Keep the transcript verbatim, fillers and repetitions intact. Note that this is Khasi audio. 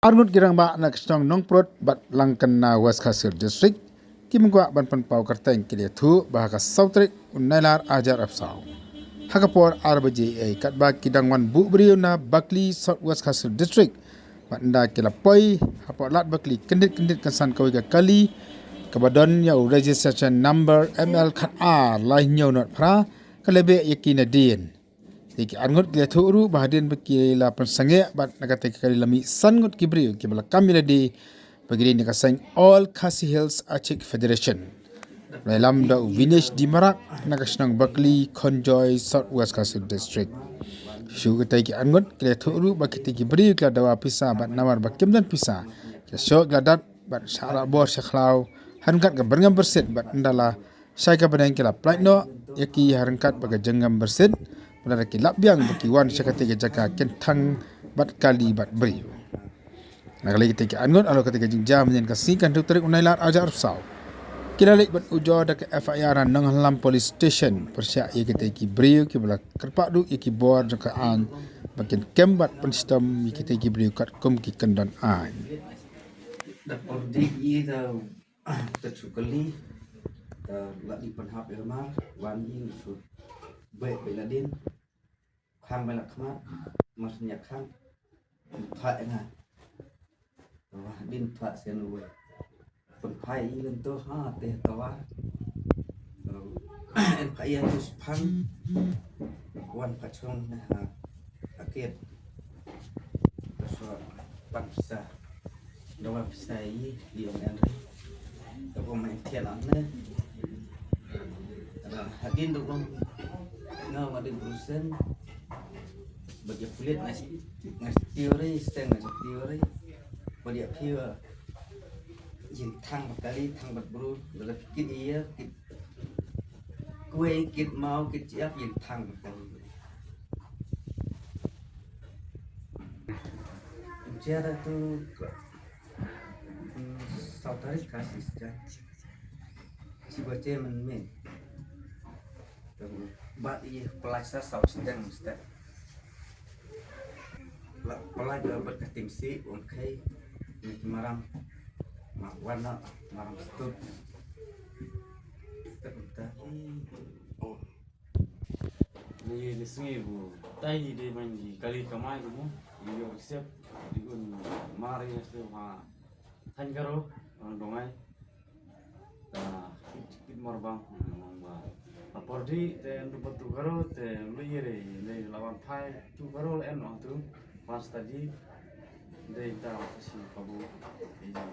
Arngut ki rangbah na ka shnong Nongprut bad Langkynna, West Khasi Hills District, ki mynkwah ban pynpaw kyrteng, ki la ïathuh ba ha ka saw tarik u Nailar arhajar arphew saw, ha ka por ar baje ei, katba ki dang wan buh briew na Bakli, South West Khasi Hills District, bad ynda ki la poi hapoh Lad Bakli, kyndit kyndit kan san kawei ka kali kaba don ïa u registration number M L khat ar lai hynñiew nod phra, ka la beh ïa ki nadien. Te ki arngut ki la ïathuh ruh ba hadien ba ki la pynsangeh bad na katei ka kali la mih san ngut ki briew kiba la kam ïa lade, ba ki dei na ka seng All Khasi Hills Achik Federation, ba la ïalam da u Vinesh D Marak na ka shnong Bakli Khonjoy, South West Khasi Hills District. Shuh katei ki arngut ki la ïathuh ruh ba kitei ki briew ki la dawa pisa bad namar ba kim don pisa, ki la shoh ki la dat bad shah rah bor shah khlaw ha ryngkat ka byrngem byrsit, bad ynda la shai ka bneng ki la pyllait noh ïa ki ha ryngkat bad ka jingem byrsit, bad lada ki lap biang ba ki wan sha katei ka jaka kin thang bad kali bad briew. Na ka liang kitei ki arngut, halor katei ka jingjia mynhynnin ka sngi, ka hynriew tarik u Nailar arhajar arphew saw, ki la leit ban ujor da ka F I R na Nonghalam Police Station pyrshah ïa kitei ki briew kiba la kyrpad ruh ïa ki bor jong ka aiñ ba kin kem bad pynshitom ïa kitei ki briew katkum ki kyndon aiñ. Da por dei ïa da Te shu kali, te la dei pynhap ïa ka mar, wan ïing shu beh beh la dien, khang beh la khmat, mar shu ñiah khang, pynphai ïa nga. Te wa dien phai sien uwei. Pynphai ïa lynto ha te tawar. Te en phai ïa tu shipang, wan phai chong ne ha, ha kiet. Te shu pan pisa. Dawa pisa i, i ong en ri. Te ko ma en thian an ne. Te hadien do ong nga ma dei brusen. Bad ïa pulit nga s-, nga stiu ri, steng nga stiu ri. Bad ïa phi wa ïeng thang bad kali, thang bad bru, lada phi kit ïa, kit kwei, kit maw, kit jiap, ïeng thang bad kali. Jia da tu, mm, saw tarik ka shisha. Shi ba che men men. Te bad i pynlait sa saw shiteng shiteng. La pynlait da bad ka tim si, wan khei, ni ki maram, ma wan na, maram stud. Te kumta. Ni ni sngi bu tai ni dei ban di kali kamai tu mo. Ni yo accept di un mar ya se ha. Than karo, orang dongai. Ta kit kit mar bang, bang ba. Apor di te ndu batu karo te lu yere le lawan phai tu karo le en tu. Pas tadi dei ta si pabu. Ini.